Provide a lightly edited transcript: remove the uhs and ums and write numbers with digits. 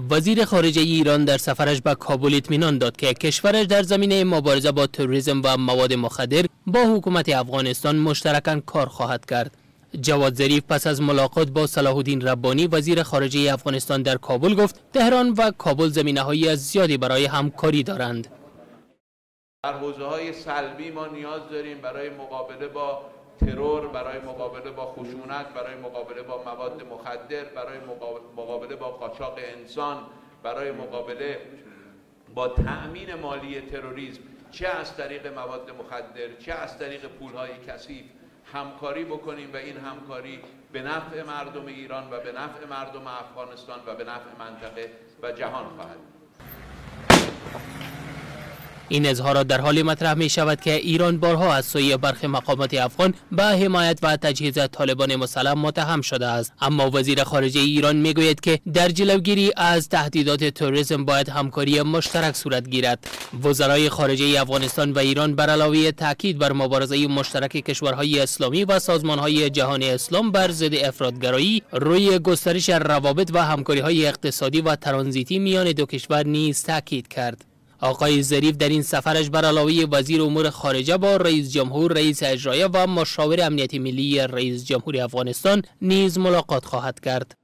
وزیر خارجه ایران در سفرش به کابل اطمینان داد که کشورش در زمینه مبارزه با تروریسم و مواد مخدر با حکومت افغانستان مشترکاً کار خواهد کرد. جواد ظریف پس از ملاقات با صلاح الدین ربانی، وزیر خارجه افغانستان در کابل گفت تهران و کابل زمینه‌های زیادی برای همکاری دارند. در حوزه‌های سلبی ما نیاز داریم برای مقابله با ترور، برای مقابله با خشونت، برای مقابله با مواد مخدر، برای مقابله با قاچاق انسان، برای مقابله با تأمین مالی تروریسم، چه از طریق مواد مخدر چه از طریق پولهای کثیف همکاری بکنیم و این همکاری به نفع مردم ایران و به نفع مردم افغانستان و به نفع منطقه و جهان خواهد. این اظهارات در حال مطرح می شود که ایران بارها از سوی برخی مقامات افغان به حمایت و تجهیز طالبان مسلح متهم شده است. اما وزیر خارجه ایران می گوید که در جلوگیری از تهدیدات تروریسم باید همکاری مشترک صورت گیرد. وزرای خارجه افغانستان و ایران بر علاوه تاکید بر مبارزه مشترک کشورهای اسلامی و سازمانهای جهان اسلام بر ضد افراط‌گرایی، روی گسترش روابط و همکاری‌های اقتصادی و ترانزیتی میان دو کشور نیز تاکید کرد. آقای ظریف در این سفرش بر علاوه وزیر امور خارجه با رئیس جمهور، رئیس اجرایه و مشاور امنیت ملی رئیس جمهور افغانستان نیز ملاقات خواهد کرد.